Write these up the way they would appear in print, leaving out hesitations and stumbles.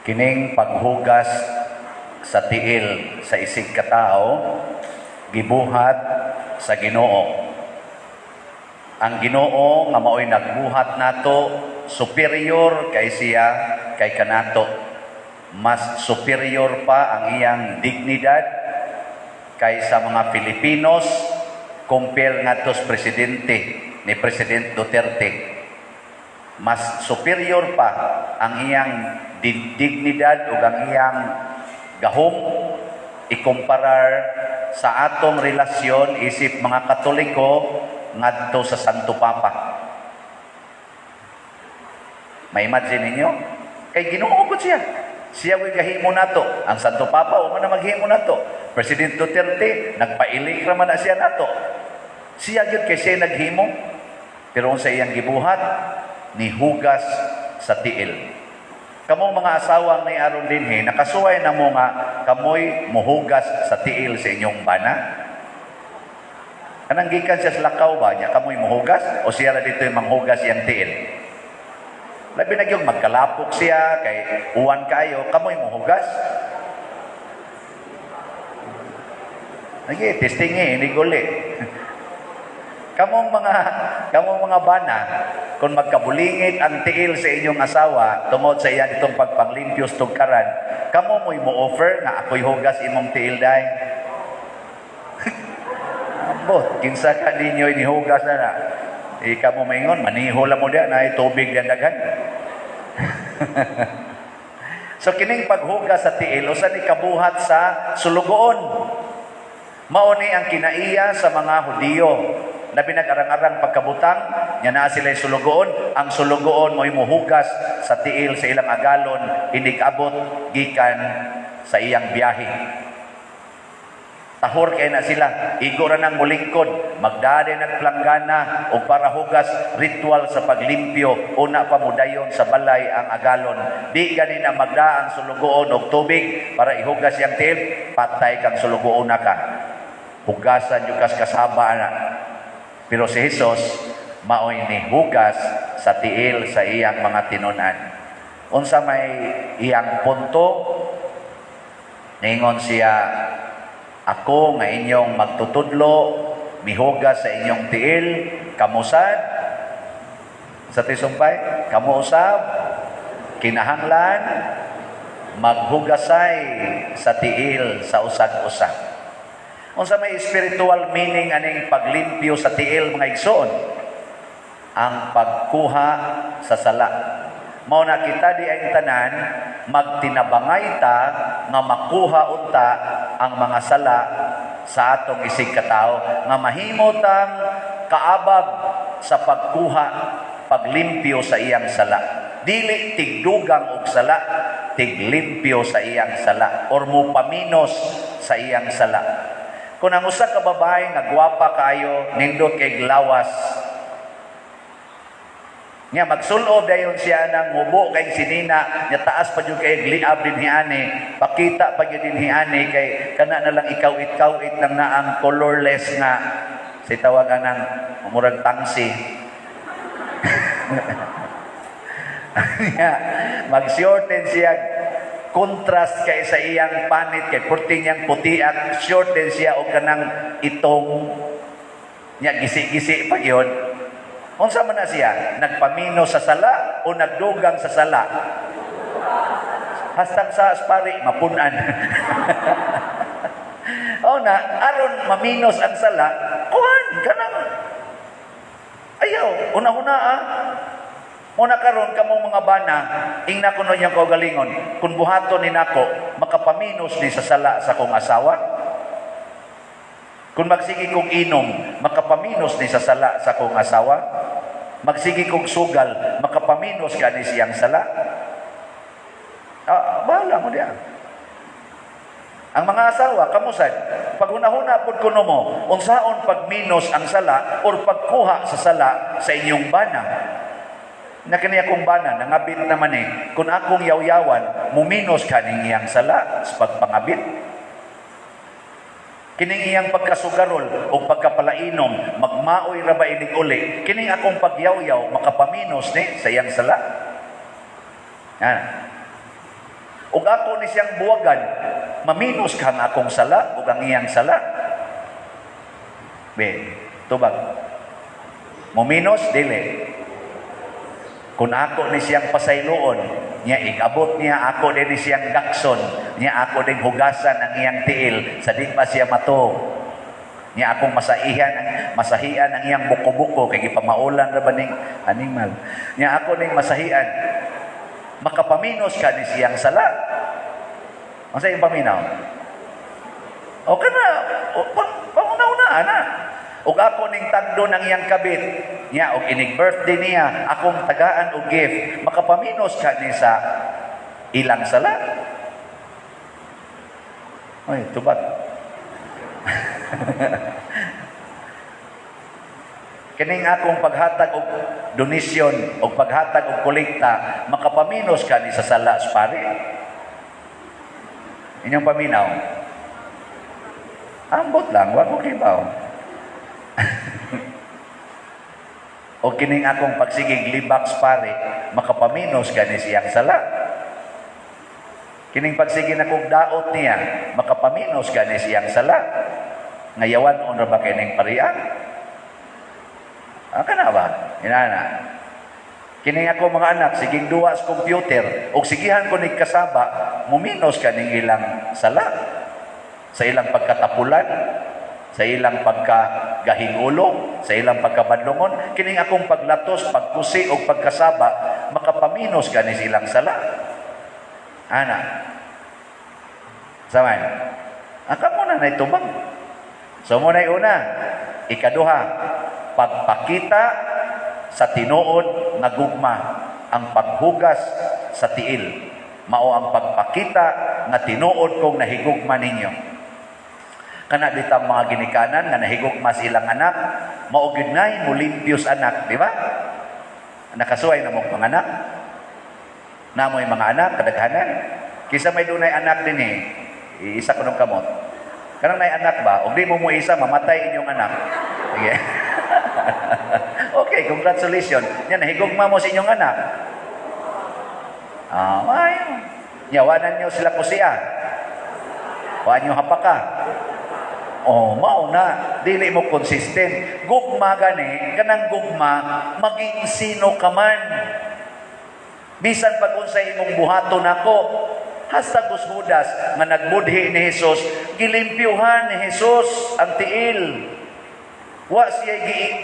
Kining paghugas sa tiil sa isig katao gibuhat sa Ginoo. Ang Ginoo nga maoy nagbuhat nato, superior kay siya kay kanato. Mas superior pa ang iyang dignidad kaysa mga Filipinos compare ngadto sa presidente ni President Duterte. Mas superior pa ang iyang dignidad ug ang iyang gahom ikumparar sa atong relasyon isip mga Katoliko ngadto sa Santo Papa. May imagine ninyo? Kay Ginoo gud siya. Siya way gahimo nato. Ang Santo Papa wa man na maghimo nato. President Duterte nagpa-elect ra man na siya nato. Siya gyud kay siya naghimo. Pero unsa iyang gibuhat? Nihugas sa tiil. Kamong mga asawang ni aron dinhi, nakasuway na mo nga kamoy muhugas sa tiil sa inyong bana? Kanang gikan siya sa lakaw ba niya, kamoy muhugas o siya ra dito yung manghugas iyang tiil? Labi na yung magkalapok siya kay uwan kayo, kamoy muhugas. Lagi, testing eh, hindi guli. Kamong mga bana, kung magkabulingit ang tiil sa inyong asawa tungod sa iya ditong pagpanglimpyos tugkaran, kamo mo'y mo-offer nga ako'y hugas imong tiil day? Ambot, kinsa ka ninyo inihugas na na. Ika mo maingon, maniho lang mo diya, na tubig diyan daghan. So kining paghugas sa tiil, usa ni kabuhat sa sulugoon. Mao ni ang kinaiya sa mga Hudiyo. Labi nag-arang-arang pagkabutang, nya naa sila sulugoon, ang sulugoon mo'y muhugas sa tiil sa ilang agalon, inig-abot gikan sa iyang biyahe. Tahor kay na sila, igo ra nang mulingkod, magdade nagplanggana o para hugas, ritual sa paglimpyo, una pa mudayon sa balay ang agalon. Di gani na magda ang sulugoon og tubig para ihugas iyang tiil, patay kang sulugoon na ka. Hugasan yung kas kasaba na. Pero si Jesus, maoy nihugas sa tiil sa iyang mga tinunan. Unsa may iyang punto, ningon siya, "Ako nga inyong magtutudlo, mihugas sa inyong tiil, kamusad, sa tisumpay, kamusab, kinahanglan, maghugasay sa tiil sa usag-usa." Unsa may spiritual meaning aning paglimpyo sa tiil, mga igsoon? Ang pagkuha sa sala. Mao na kita di ang tanan magtinabangay ta nga makuha unta ang mga sala sa atong isig katao nga mahimo tang kaabag sa pagkuha, paglimpyo sa iyang sala. Dili tigdugang og sala, tiglimpyo sa iyang sala or mo paminos sa iyang sala. Kung ang usa ka babae nga gwapa kaayo, nindot kay lawas, nya magsulob dayon siya ng hubo kay sinina, nya taas pa jud kay liab dinhi ani, pakita pa gyud dinhi ani kay kana na lang ikaw-it-kawit nang naang colorless nga si tawagan ng murag tangsi. Nya mag-shorten siya, contrast kay sa iyang panit kay purti niyang puti at shorten siya og kanang itong, nya gisi-gisi pa gyud. Unsa man na siya? Nagpamino sa sala o nagdugang sa sala? Hastang sa aspari, mapunan. O na, aron maminos ang sala, kuhan, kanang, ayaw, una-una ah. Muna karon kamong mga bana, ingna kuno niyang kaugalingon, kung buhaton ni nako, makapaminos ni sa sala sa kong asawa? Kung magsige kong inom, makapaminos ni sa sala sa kong asawa? Magsige kong sugal, makapaminos ka ni siyang sala? Ah, bahala mo diya. Ang mga asawa, kamusad, pag hunahuna pod kuno mo, unsaon pagminos ang sala or pagkuha sa sala sa inyong bana. Na kini akong bana, nangabit naman eh. Kung akong yaw-yawan, muminos ka ning iyang sala sa pagpangabit. Kining iyang pagkasugarol o pagkapalainom, magmaoy ra ba inig uli. Kining akong pagyawyaw, makapaminos ni sa iyang sala. Yan. Ug ako ni siyang buwagan, maminos ka ang akong sala ug ang iyang sala. Be, tubag. Muminos, dili. Kung ako ni siyang pasayloon, niya igabot niya ako din ni siyang gakson, niya ako din hugasan ang iyang tiil sa di pa siya mato. Niya akong masahian ang iyang buko-buko kay gipamaulan ra ba ning animal. Niya ako ning masahian. Makapaminos ka ni siyang sala. Unsa iyong paminaw? O kana, o, panguna-una ana. Ug ako ning tagdo ng iyang kabit, niya og inig birthday niya, akong tagaan og gift, makapaminos ka ni sa ilang sala. Oy, tubag. Kining akong paghatag og donasyon og paghatag og kolekta, makapaminos ka ni sa sala sa pari. Inyong paminaw. Ambot lang, wa ko kibaw. O kining akong pagsigig libak sa pari, makapaminos ka ni siyang sala. Kining pagsige nakong daot niya, makapaminos ka ni siyang sala. Ngayawan on ra ba kining parian? Ah, kana ba? Inana. Kining ako mga anak, siging duwa sa computer, og sigihan ko ni kasaba, muminos ka ning ilang sala. Sa ilang pagkatapulan, sa ilang pagkagahingulo, sa ilang pagkabadlongon, kining akong paglatos, pagkusi og pagkasaba, makapaminos ka ni silang sala. Ana. Saman. Aka mo na naitubag. So mo na una. Ikaduha, pagpakita sa tinuod nga gugma, ang paghugas sa tiil. Mao ang pagpakita nga tinuod kong nahigugma ninyo. Kana bitang mga ginikanan nga nahigugma sa ilang anak, mao gyud nay mulimpyos anak, di ba? Nakasuway na mong mga anak. Namoy mga anak, kadaghanan. Kisa may dunay anak din eh, iisa ko ng kamot. Kanang nay anak ba? Og di mo mo isa, mamatay inyong anak. Sige. Okay, congratulations. Yan, nahigugma mo sa inyong anak. Ah, ayo. Yawanan niyo sila kusiya. Wa niyo hapaka. Oh, mao na, dili mo consistent. Gugma gani, kanang gugma maging sino ka man. Bisan pag unsay imong buhaton nako, hasta Judas nga nagbudhi ni Jesus, gilimpyuhan ni Jesus ang tiil. Wa siya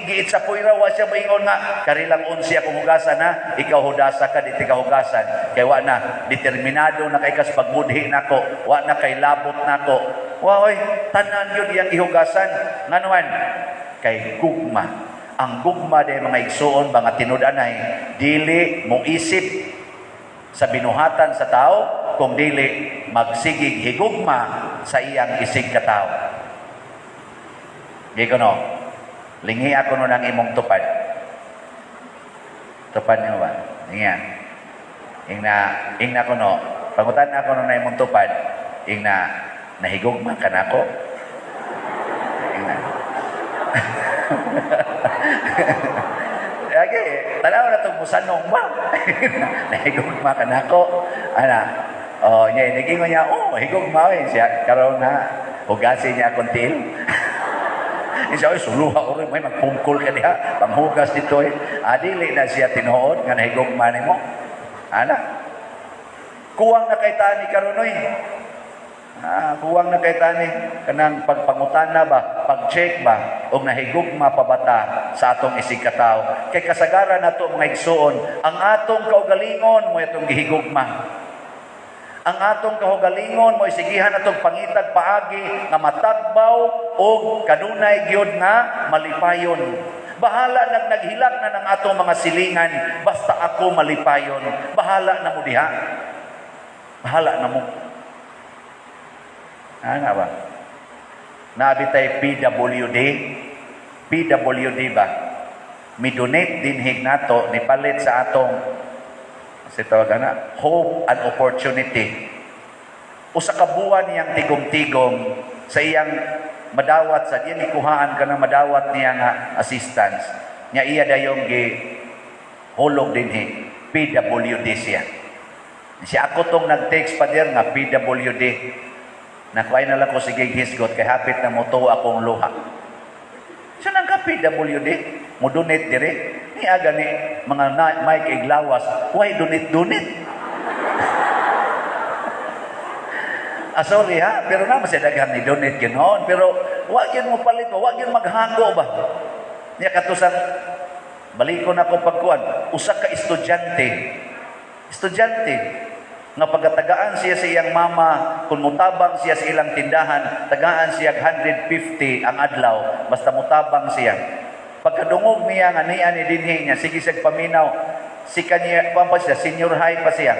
giit sa puyra, wa siya maingon nga, kari lang 11 akong hugasan ha, ikaw hudasa ka, di ka hugasan. Kay wa na, determinado na kay kas pagbudhi nako, wa na kay labot nako. Wa oy, tanan yun iyang ihugasan. Nganuan, kay gugma. Ang gugma de, mga igsuon, mga tinud-anay, dili mo isip sa binuhatan sa tao, kung dili magsigig higugma sa iyang isig katao. Di ko no, lingi ako nun ang imong tupad. Tupad niyo ba? Ingya. Ingna, ingna ko no, pangutan ako nun na imong tupad, ingna, nahigugma ka nako. Ingna. Lagi, tanaw na itong musanong ba? Nahigugma ka nako. Ana, oh, niya, nagingon niya, "Oh, higugma eh." Siya, karon na, hugasin niya akong tiil. Siya, "Oy, suluha ko rin, may magpungkol ka diha, panghugas dito eh." Adili na siya tinuod, nga nahigugma nimo. Ana, kuwang na kay tani karon oy. Ah, kuwang na kay tani kanang pagpangutana ba, pag-check ba og nahigugma pa bata sa atong isig katawo. Kay kasagaran nato, mga igsuon, ang atong kaugalingon mo atong gihigugma. Ang atong kaugalingon mo isigihan atong pangitag paagi nga matagbaw og kanunay gyud nga malipayon. Bahala nag naghilak na ng atong mga silingan, basta ako malipayon. Bahala na mo diha. Bahala na mo. Ano ba? Nabi tay PWD. PWD ba? Mi-donate din nato ni palit sa atong si tawag na Hope and Opportunity. Usa ka buwan niyang tigom-tigom sa iyang madawat sa iyang ikuhaan ka ng madawat niya nga assistance. Nya iya dayong gi hulog dinhi PWD siya. Si ako tong nag-text pa dir nga PWD. Nakuhay na lang ko, sige hisgot kay hapit na motuo akong luha. Siya nang ka PWD, mo donate dire. Ni aga ni mga na, Mike Iglawas, why donate donate? Ah, sorry ha, pero naman siya daghan ni donate ginoon. Pero wa gyud mo palit ba, wa gyud maghago ba. Niya katusan balikon ako pagkuan, usa ka estudyante. Estudyante nga pagatagaan siya sa iyang mama, kung mutabang siya sa ilang tindahan, tagaan siya 150 ang adlaw, basta mutabang siya. Pagkadungog niya nga niya ni dinhi niya, sige siya paminaw, si kanya, pa siya, senior high pa siya.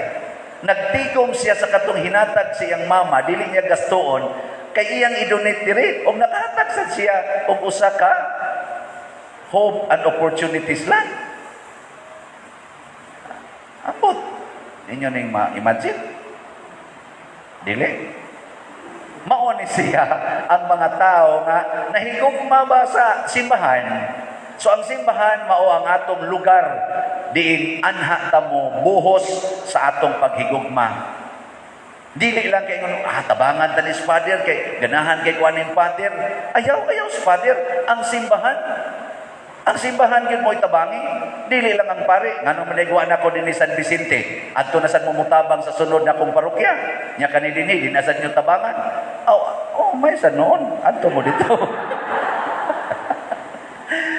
Nagtikom siya sa katong hinatag sa iyang mama, dili niya gastuon, kay iyang i-donate diri, og nakahatag sad siya og usa ka Hope and Opportunities lang. Ambot. Ninyo ning ma-imagine? Dili. Mao ni siya ang mga tao nga nahigugma ba sa simbahan. So ang simbahan mao ang atong lugar diin anha ta mo buhos sa atong paghigugma. Dili lang kay ngono, tabangan ta ni Father kay ganahan kay kuan ning Father. Ayaw, ayaw sa Father ang simbahan. Ang simbahan gyud mo itabangi. Dili lang ang pare. Ngano man nagawa nako dinhi San Vicente. Adto na sad mo mutabang sa sunod na kong parokya. Nya kani dinhi di na sad nyo tabangan. Oh, oh may sa noon. Adto mo dito.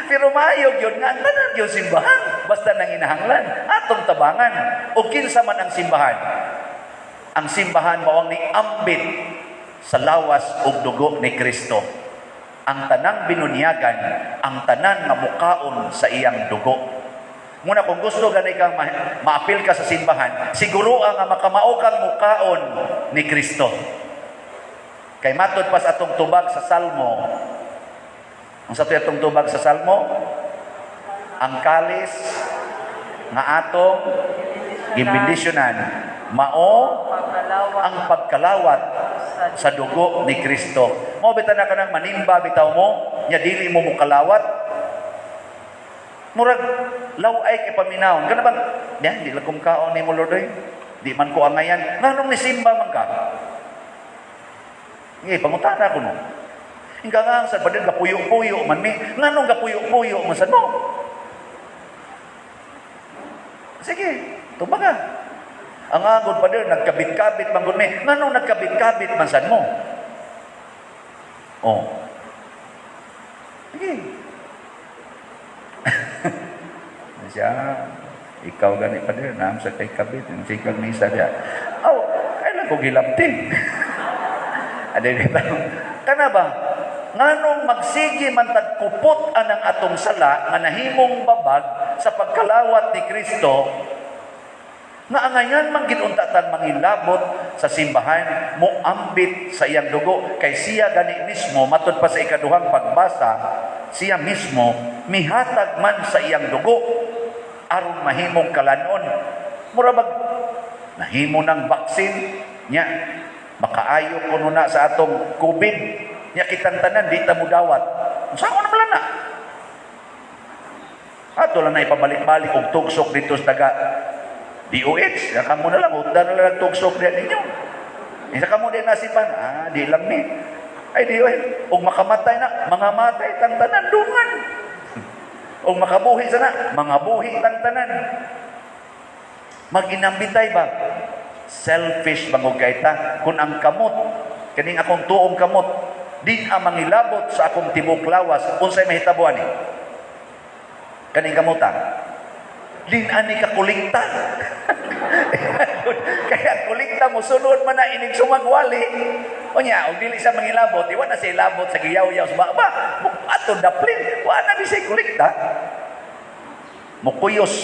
Pero maayo gyud nga ang tanan gyud simbahan basta nanginahanglan atong tabangan. O kinsa man ang simbahan. Ang simbahan mao ang niambit sa lawas ug dugo ni Kristo. Ang tanang binunyagan, ang tanan nga mukaon sa iyang dugo. Muna kung gusto gani kang maapil ka sa simbahan, siguro ang nga makamao kang mukaon ni Kristo. Kay matod pa sa atong tubag sa Salmo, ang sa atong tubag sa Salmo, ang kalis nga atong gibendisyonan mao ang pagkalawat sa dugo ni Kristo. Mo bitaw na kanang manimba bitaw mo, nya dili mo mukalawat. Murag law-ay kay paminawon. Kana bang diyan di lang kong kaon nimo, Lord oy. Di man ko angayan. Nganong nisimba man ka? Ngi pangutana ko no. Ingka nga sa padel gapuyo-puyo man mi. Nganong gapuyo-puyo man sad mo? Sige, tubaga. Ang agod pa din, nagkabit-kabit man gud mi. Nganong nagkabit-kabit man sad mo? Oh. Sige. Siya, ikaw gani pa din, naam sa kay kabit, yung sikag misa diya. Oh, ay lang ko gilabti. Ade dito. Kana ba? Nganong magsige man tag kupot anang atong sala nga nahimong babag sa pagkalawat ni Kristo, nga angayan man ginunta tan mangilabot sa simbahan, moambit sa iyang dugo, kay siya gani mismo, matud pa sa ikaduhang pagbasa, siya mismo mihatag man sa iyang dugo aron mahimong kalanon. Mura bag nahimo ng vaccine nya makaayo kuno na sa atong COVID nya, kitang tanan di ta mudawat. Unsa ko naman na ato lang na ipabalik-balik og tugsok dito sa taga DOH. Ya kamo na lang, utda na lang tugsok diyan ninyo. Isa kamo din nasipan, di lang ni. Ay di oy, og makamatay na, mga matay tang tanan dungan. Og makabuhi sana, mga buhi tang tanan. Maginambitay ba? Selfish bangog kay ta. Kung ang kamot, kaning akong tuong kamot, di ang mangilabot sa akong tibok lawas, unsay mahitabo ani? Kaning kamuta. Din ani ka kulikta. Kaya kulikta mo sunod man na inig sumagwali. Unya, og dili sa mangilabot, iwan na siya ilabot sa giyaw-yaw sa baba. Ato daplin, wa na di siya kulikta. Mukuyos,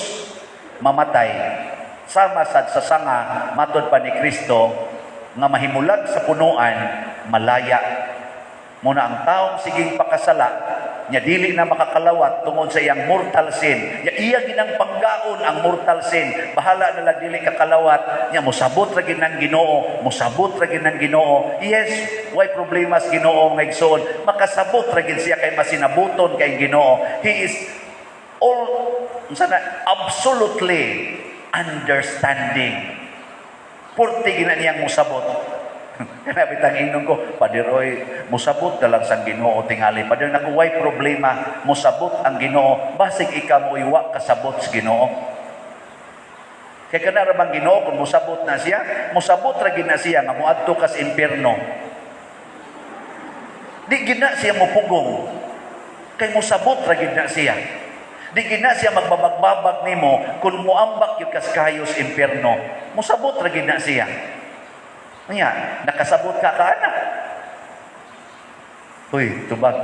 mamatay. Sama sad sa sanga, matod pa ni Kristo, nga mahimulag sa punuan, malaya. Muna ang taong siging pakasala, nya dili na makakalawat tungod sa iyang mortal sin. Nya iya ginang panggaon ang mortal sin. Bahala na lang dili kakalawat, nya mosabot ra gid ng Ginoo, mosabot ra gid ng Ginoo. Yes, way problema sa Ginoo, mga igsoon. Makasabot ra gid siya kay masinabuton kay Ginoo. He is all unsa na, absolutely understanding. Purti gina niyang musabot. Kana bitang ingnon ko, "Pader oy, musabot na lang sang Ginoo tingali. Pader, naku, way problema, musabot ang Ginoo. Basig ikaw mo wa kasabot sa Ginoo." Kay kana ra bang Ginoo, kung musabot na siya, musabot ra gid na siya nga moadto ka sa impierno. Di gid na siya mupugong. Kay musabot ra gid na siya. Di gid na siya magbabagbabag nimo kung muambak gyud kas kayo sa impierno. Musabot ra gid na siya. Nya, nakasabot ka ka ana. Uy, tubag.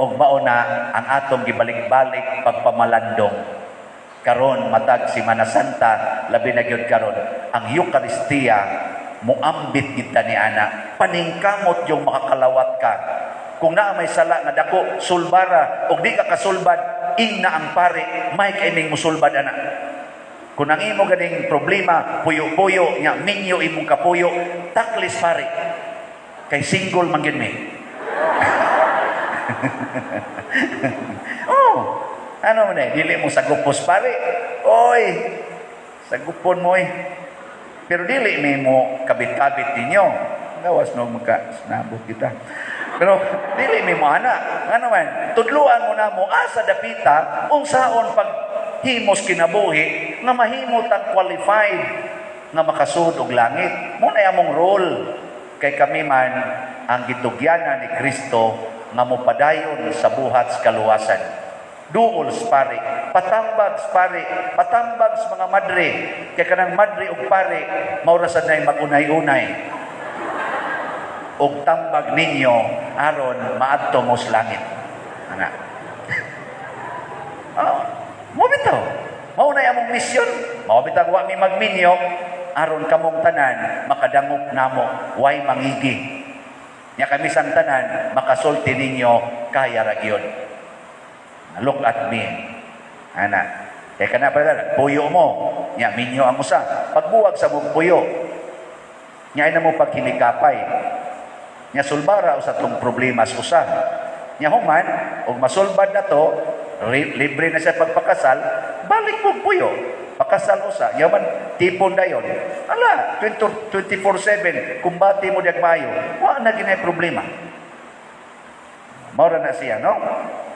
Og mao na ang atong gibalik-balik pagpamalandong karon matag Simana Santa, labi na gyud karon ang Eukaristiya, muambit gid ta ni ana. Paningkamot yung makakalawat ka. Kung naa may sala nga dako, sulbara. Og di ka kasulbad, ingna ang pare, may kaiming musulbad ana. Kung ang imo ganing problema puyo-puyo nya minyo imong kapuyo, taklis pare, kay single man gyud mi. Oh, ano man eh, dili mo sagupos pare. Oy, sagupon mo eh. Pero dili mi mo kabit-kabit ninyo. Gawas no magka sinabot kita. Pero dili mi mo ana. Ano man, tudluan mo na mo asa dapita unsaon pag himos kinabuhi nga mahimo tang qualified nga makasud og langit. Mo na among role kay kami man ang gitugyanan ni Kristo nga mopadayon sa buhat sa kaluwasan. Duol sa pare, patambag sa pare, patambag sa mga madre, kay kanang madre ug pare mao ra sad nay magunay-unay. Og tambag ninyo aron maadto mo sa langit. Ana. Oh, mo bitaw. Mao na among misyon. Mao bitaw wa mi magminyo aron kamong tanan makadangop namo, way mangigi. Nya kami sang tanan makasulti ninyo, kaya ra gyud. Look at me. Ana. Kay kana pa, puyo mo. Nya minyo ang usa. Pagbuwag sa mong puyo. Nya na mo paghinikapay. Nya sulbara usa tong problema sa usa. Nya human og masulbad na to, libre na siya pagpakasal, balik mo puyo. Pakasal usa, yaman tipon dayon. Ala, 20 24/7 kumbati mo diag maayo. Wa na ginay problema. Mao ra na siya, no?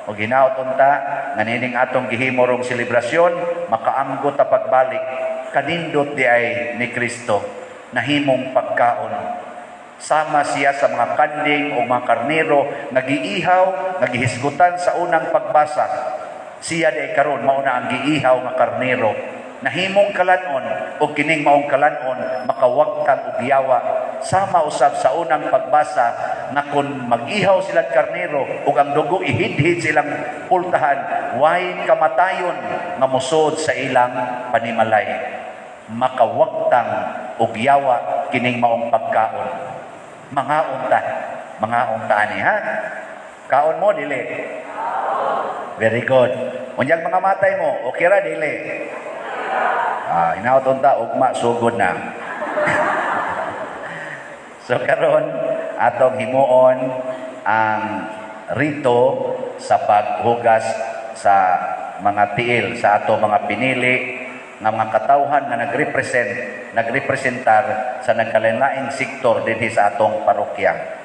O ginaot unta nga nining atong gihimo rong selebrasyon, makaamgo ta pagbalik kanindot di ay ni Kristo nahimong pagkaon. Sama siya sa mga kanding o mga karnero nga giihaw, nga gihisgutan sa unang pagbasa. Siya di ay karon mao na ang giihaw nga karnero. Nahimong kalanon og kining maong kalanon makawagtang og yawa, sama usab sa unang pagbasa nga kung mag-ihaw sila karnero ug ang dugo ihidhid silang pultahan, way kamatayon nga mosod sa ilang panimalay. Makawagtang og yawa kining maong pagkaon. Mangaon ta, mangaon ta ani, ha. Kaon mo, dili? Very good. Unyag mga matay mo, okay ra, dili? Ah, hinaot unta ugma sugod na. So karon atong himuon ang rito sa paghugas sa mga tiil sa ato mga pinili nga mga katawhan nga nagrepresent, nagrepresentar sa nagkalain-laing sektor dinhi sa atong parokya.